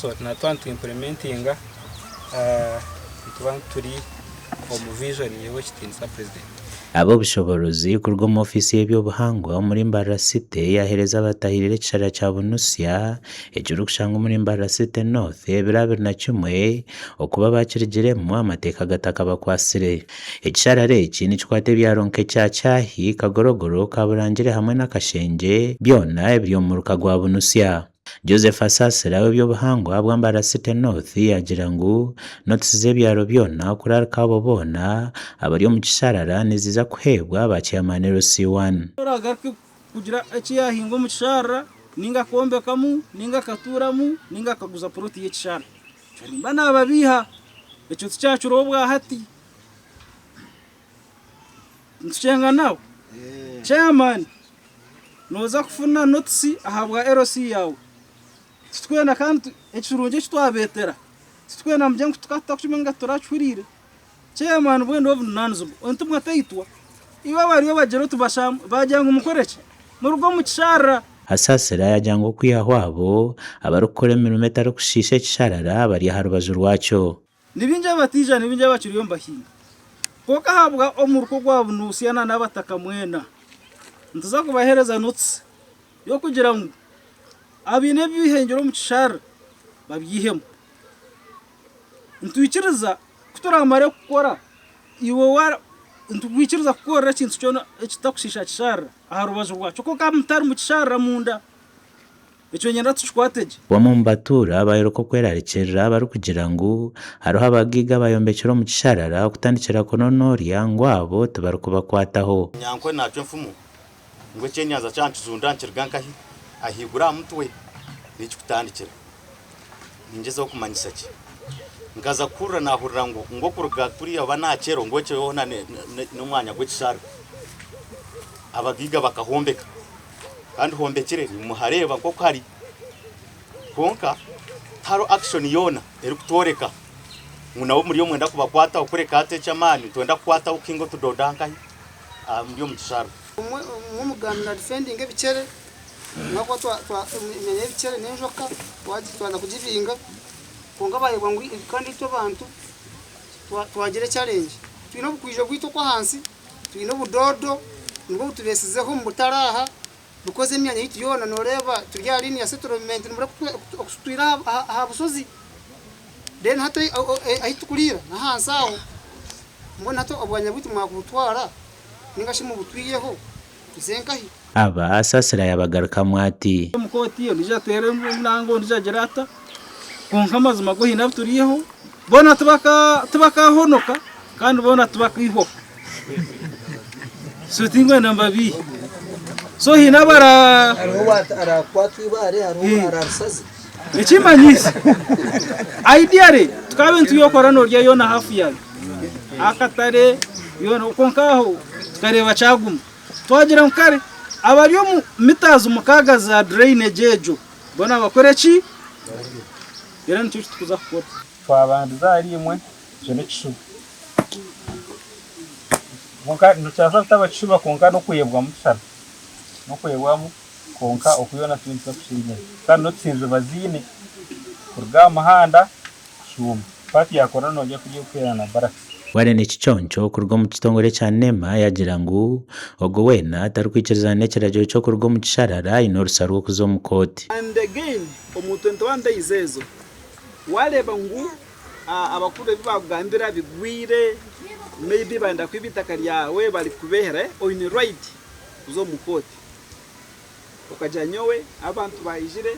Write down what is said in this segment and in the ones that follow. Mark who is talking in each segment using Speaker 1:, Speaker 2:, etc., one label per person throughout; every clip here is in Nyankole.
Speaker 1: So na twaba nitu implementinga nituba turi omu vision y'Owekitinisa President.
Speaker 2: Ab'obushoboorozi kuruga omu ofiisi y'eby'obuhangwa omuri Mbarara City yaaheereza abatahirire ekisharara kya Bunusia ekirikushangwa omuri Mbarara City North ebiro 21 okuba baakirugiremu amateeka gatakabakwasire. Ekisharara eki nikikwata ebyaro nk'ekya Kyahi, Kagorogoro, Kaburangire hamwe na Kashengye byona ebiri omu muruka gwa Bunusia. Joseph Asasira ow'eby'obuhangwa bwa Mbarara City North yaagira ngu notisi z'ebyaro byona okurarika abo boona abari omu kisharara niziza kuheebwa ba Chairman LC1.
Speaker 3: Oragaruke kugira eki yaahinga omu kisharara nainga akombekamu nainga akatuuramu nainga akaguza puroti y'ekisharara. Ekyo nimba naababiiha. Ekyo tikyakiriho obwahati. Nitukyenga nawe? Chairman, nooza kufuna notisi ahabwa LC yaawe. Titwenda kandi ekirungi eki twabeetera, titwenda mugire ngu tukatutakukimanya ngu turakihuriire. Chairman mbwenu n'obuvunaanizibwa, entumwa teitwa. Iwe abariyo bagira oti bagira ngu mukore ki? Muruge omu kisharara.
Speaker 2: Asasira yaagira ngu okwihaho abo abarikukora emirimo etarikushiisha ekisharara bari aha rubaju rwakyo.
Speaker 3: Ni baingi abataija, ni baingi abakiriyo nibahinga. Kwonka ahabwa omuruka ogwa Bunusia na n'abataka mwena, nituza kubaheereza notisi y'okugira ngu abaine ebi bihengire omu kisharara babyihemu. Nitwikiriza ku turamare kukora iwe wa nitukwikiriza kukorera ekintu kyona ekitakushiisha kisharara aha rubaju rwakyo kwonka mutari mu kisharara munda. Ekyo niinyenda tukikwate gye.
Speaker 2: Bamwe omu batuura bayoreka okwerarikirira barikugira ngu hariho abagaiga abayombekire omu kisharara okutandikira kunonoorya ngu abo tibarikubakwataho.
Speaker 4: Nyankwe naacwa enfumu ngu ekyenyanja kyaba nikizunda nikiruga nkahi? Ahaiguru aha mutwe niho kirikutandikira. Ningyezaho kumanyisa ki? Nkaza kuhurira naahurira ngu ngu okuruga kuriya oba naakyero ngu ekyo hoona n'omwanya gw'ekisharara. Abagaiga bakahombeka. Kandi hombekire nimuhareeba nk'oku hari kwonka tihariho action yoona erikutworeka ngu nabo muri omwenda kubakwataho kureka hati eky'amaani nitwenda kukwataho kuhinga otudodo nkahi omuri omu kishaaru.
Speaker 5: Omwe omugambi na defendinga ebikyere ahabw'okuba emyanya y'ebikyere n'enjoka twaza kugibinga kwonka bayebwa ngu kandi itwe abantu twagira echallenge. Twine obukwijo bwaitu okw'ahansi. Twine obudoodo nibwo butubesizeho omu butare aha because emyanya yaitu yoona noreeba turi aha linear settlement nimureba oku tutwire aha bushozi then hati ahu turikuriira n'ahansi aho mbwenu hati obwanya bwaitu mwakubutwara ninga shi mubutwiheho tuze nkahi?
Speaker 2: Aba Sasira yabagarukamu ati.
Speaker 3: Omu kooti ondiijo ateera enanga ondiijo agira ata kwonka amazima go haine abu turiiheho boona tibakahonoka kandi boona tibakaihwaho so tinkwenda mbabiihe so haine abara
Speaker 6: Hariho arakwatwa eibaare hariho ararisaze.
Speaker 3: Ekimanyiise ideally tukaba nituyokora norya yoona hafu yaayo akatare yoona kwonka aho tukareeba kyaguma. Twagira ngu kare abari omu mitazi mukaaga za drainage egyo boona bakore ki? Era nikyo eki turikuza kukora.
Speaker 1: Twabandiza ahari imwe, ekyo n'ekishuba. Kwonka nikibaasa kutaba kishuba kwonka n'okwebwamu tushana. N'okwebwamu kwonka oku yoona turiyo nituza kushuumira. Kandi notice ziba ziine kuruga aha muhanda kushuuma. Paati ya Corona noija kurya erikuheerana na Barracks.
Speaker 2: Warren Ekiconco kuruga omu kitongore ekya NEMA yaagira ngu ogwo weena atarikwikirizana n'ekiragiro ky'okuruga omu kisharara aine orusa rw'okuza omu kooti.
Speaker 7: And again omu 21 days ezo wareeba ngu abakuru ebi bakugambira bigwire maybe barenda kwiba eitaka ryawe barikubehera oine right kuza omu kooti. Okagira nyowe abantu baijire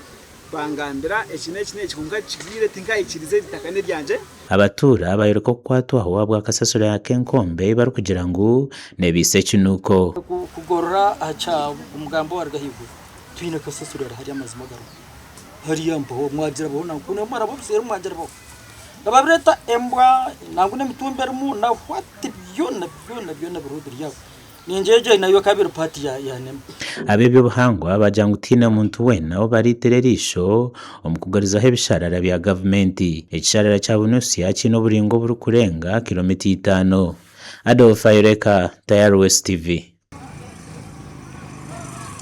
Speaker 7: bangambira eki n'eki n'eki kwonka kigwire tinkayikiriza eri itaka n'eryangye.
Speaker 2: Abatuura bayoreka okukwatwaho ahabwakasasiro ak'enkombe ei barikugira ngu nebaitsa ekinuuko.
Speaker 8: Kugorora aha kya omugambo owaruga ahaiguru twine kasasiro ari hariya amazima agariho hariya mpaho mwagirabaho nangwa mwaraba obuseeri mwagirabaho nibabireeta embwa nangwa n'emitumbi erimu na what byona byona byona biriho biri aho. Ningyegye nayo ekaba eri part ya ya nema.
Speaker 2: Ab'eby'obuhangwa baagira ngu tihaine muntu weena ou bariitira eriisho omu kugarizaho ebisharara bya gavumenti. Ekisharara kya Bunusia kiine oburaingwa oburikurenga kilomita itaano. Adolf Ayoreka, Tayari West TV.